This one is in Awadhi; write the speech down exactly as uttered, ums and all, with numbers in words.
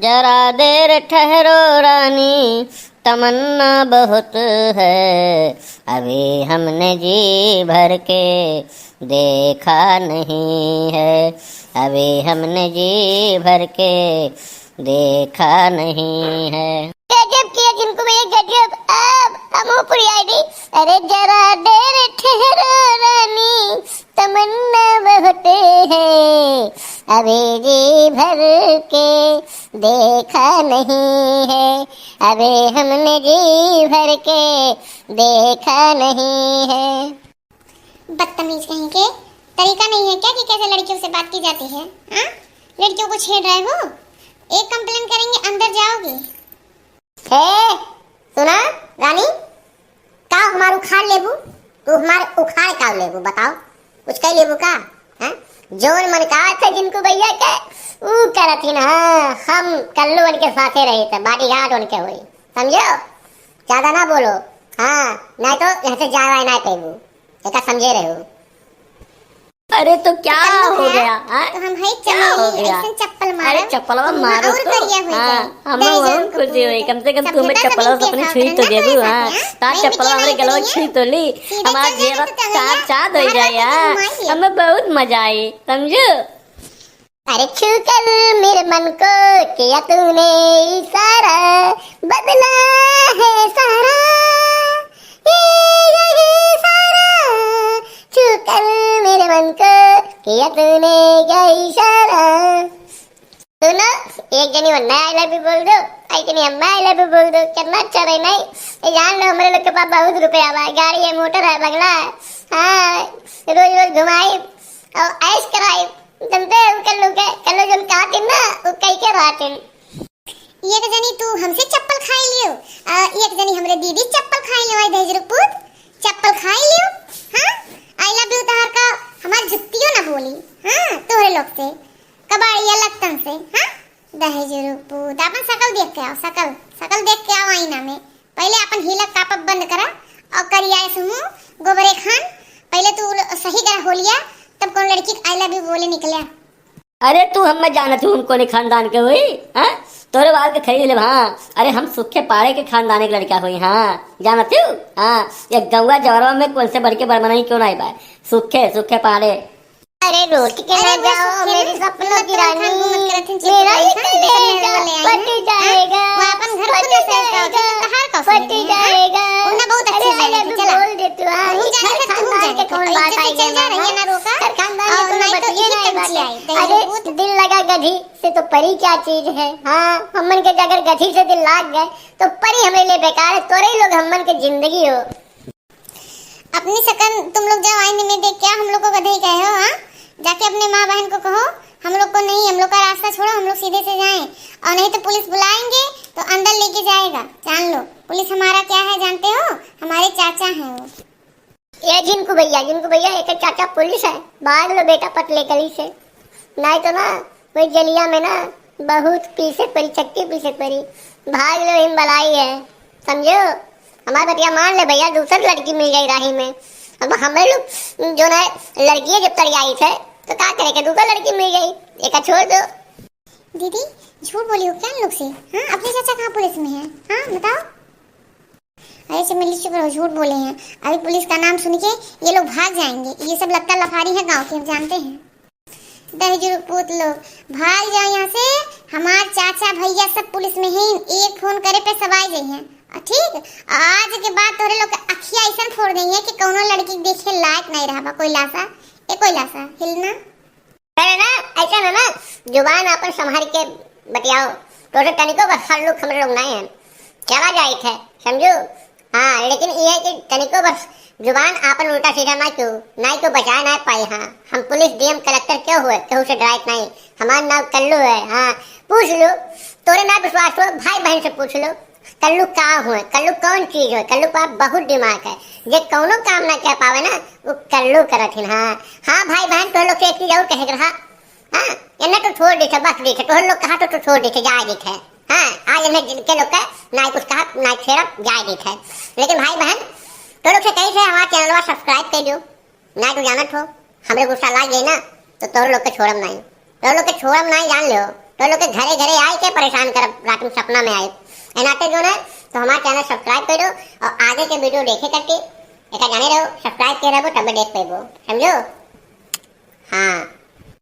जरा देर ठहरो रानी, तमन्ना बहुत है, अभी हमने जी भर के देखा नहीं है, अभी हमने जी भर के देखा नहीं है। गजब किया झिनको भैया, गजब। अब हम ऊपर आई दी। अरे जरा देर ठहरो रानी, तमन्ना बहुत है, अभी जी भर के देखा नहीं है, अभी हमने जी भर के देखा नहीं है। बदतमीज कहीं के, तरीका नहीं है क्या कि कैसे लड़कियों से बात की जाती है? हाँ, लड़कियों को छेड़ रहे हो, एक कंप्लेन करेंगे, अंदर जाओगे। हे, सुना रानी, का हमार उखाड़ लेबू? तू हमार उखाड़ का लेबू, बताओ? कुछ कह लेबू का? हैं? जौन मन का थे झिनको भैया के, ऊ करत ही ना। हम कल्लू उनके साथे रही थे, बॉडीगार्ड उनके हुई, समझो? ज्यादा ना बोलो, हाँ, नहीं तो यहाँ से जाए ना पेबू, एका समझे रहो। अरे तो क्या हो गया, हाँ? तो हम है क्या हो गया? ऐसन चप्पल मारब, अरे चप्पलवा मारो तो, करिया हो जाए। हाँ, हमें बहुत खुशी हुई, कम से कम तुम्हें चप्पलवा से अपनी छुई तो देबू, हाँ। तार चप्पलवा हमरे गलवा छुई तो ली, हमार जेबा चार चांद हो जाए यार। हमें बहुत मजा आई, समझो? अरे छू कर मेरे मन को किया तूने इशारा, बदला है सारा, ये, ये, ये सारा। छू कर मेरे मन को किया तूने क्या इशारा। सुनो, एक जनी वन्ना आई लव यू बोल दो, एक जनी अम्मा आई लव यू बोल दो, कितना अच्छा रहे नहीं? ये जान लो हमारे लोग के पास बहुत रुपया बा, गाड़ी है, मोटर है, बंगला है, हाँ, रोज रोज घुमाई और ऐश कराई। जनते हैं, कल्लू के, कल्लू जौन कहतिन ना, वो कई के रहतिन। एक जनी तू हमसे चप्पल खाई लियो, आ, एक जनी हमरे दीदी चप्पल खाई लियो, आई दहेजरू पूत, चप्पल खाई लियो, हाँ? आई लव यू तहार का, हमार जुत्तियों ना बोली, हाँ? तोहरे लोग से, कबाड़िया लत्तन से, हाँ? दहेजरू पूत, अपन शकल देख के आओ, शकल, शकल देख के आओ आईना में। पहिले अपन हीला कापब बंद करा और करिया ऐस मुंह गोबरे खान, पहिले तू सही करा होलिया, तब कौन लड़की के आई लव यू बोले निकल्या। अरे तू हमें जानत हूँ, हम कौने खानदान के होई, हाँ? तोरे बाल के खरीद लेब, हाँ। अरे हम सूखे पाड़े के खानदान के लड़का होई, हाँ। जानत हूँ, हाँ। ये गौवा जवरवा में कौन से बढ़ के बड़मनई क्यों नहीं बा? सूखे, सूखे पाड़े। अरे रोटी के ना जाओ मेरे सपनों की रानी, मेरा ये कलेजा फट जाएगा, फट जाएगा, फट जाएगा। उन्हें बहुत अच्छे से बोल दे तू, हाँ, ये घर खानदान के कौन बात आई है, घर खानदान के कोनो बतिये नहीं बा। अरे दिल लगा गधी से तो परी क्या चीज है, हाँ, हमन के अगर गधी से दिल लाग गए तो परी हमरे लिए बेकार है, तोरे लोग हमन के जिंदगी हो। अपनी शकल तुम लोग जाओ आईने में देख के आओ, हम लोग को गधे ही कहे हो, हाँ? जाके अपने माँ बहन को कहो, हम लोग को नहीं, हम लोग का रास्ता छोड़ो, हम लोग सीधे से जाएं, और नहीं तो पुलिस बुलाएंगे तो अंदर लेके जाएगा। जान लो, पुलिस हमारा क्या है जानते हो? हमारे चाचा हैं वो। ये झिनको भैया, झिनको भैया, एक चाचा पुलिस है, भाग लो बेटा पतले गली से, नहीं तो ना वही जलिया में ना बहुत पीसे परी, चक्की पीसे परी, भाग लो, हिम बलाई है, समझो? हमार बतिया मान ले भैया, दूसर लड़की मिल गई राही में। अब हमरे लोग जो ना लड़की है जब तरियाई थे तो का करे के, दूसर लड़की मिल गई, एका छोड़ दो। दीदी, झूठ बोली हो क्या इन लोग से? हाँ, अपने चाचा कहाँ पुलिस में है? हाँ, बताओ। अरे चमेली, चुप रहो, झूठ बोले हैं। अभी पुलिस का नाम सुन के ये लोग भाग जाएंगे। ये सब लत्ता लफारी है गांव के, हम जानते हैं। दहेजरू पूत लोग, भाग जाओ यहाँ से। हमार चाचा भैया सब पुलिस में हैं, एक फोन करे पे सब आ जाइए। और ठीक, आज के बाद तोरे लोग के अखिया ऐसन फोड़ देंगे कि कौनो लड़की के देखे लायक नहीं रहा। कोई लासा, ए कोई लासा, हिलना। अरे ना, ऐसा ना ना, जुबान आपन संभाल के बतियाओ। तो से तनिको बस हर लोग हमरे लोग नहीं हैं। चला जाए थे, समझू? हाँ, लेकिन ये है कि तनिको बस जुबान आपन उल्टा सीधा ना क्यों, ना क्यों बचाए ना पाए। हाँ, हम पुलिस, डीएम, कलेक्टर क्यों हुए, केहू से डराए नहीं। हमार नाम कल्लू है। हाँ, पूछ लो, तोरे ना विश्वास हो, भाई बहन से पूछ लो। कल्लू का हुए, कल्लू कौन चीज हुए, कल्लू का बहुत दिमाग है। जे कौनो काम ना कर पावे ना, वो कल्लू करत हिन। हाँ, हाँ भाई बहन, तोहर लोग से एक चीज और कहे के रहा। हाँ, इन्हें तो छोड़ देते, बस देते, तोहर लोग कहा तो, तो छोड़ देते, जाए देते। हाँ, आज इन्हें जिनके लोग का ना कुछ कहा, ना छेड़ा, जाए देते। लेकिन भाई बहन, तो लोग से कही थे हमारा चैनलवा सब्सक्राइब कर दो। ना तू जानत हो, हमरे गुस्सा लाग गई ना, तो तोर लोग के छोड़म नहीं। तोर लोग के छोड़म नहीं, जान लो। तो लोग के घरे घरे आए के परेशान करब, रात में सपना में आए। एनाते जो है, तो हमार channel subscribe कर दो और आगे के video देखे करके एक जाने रहो, subscribe के रहो, तबे देख पेबो, समझो? हाँ,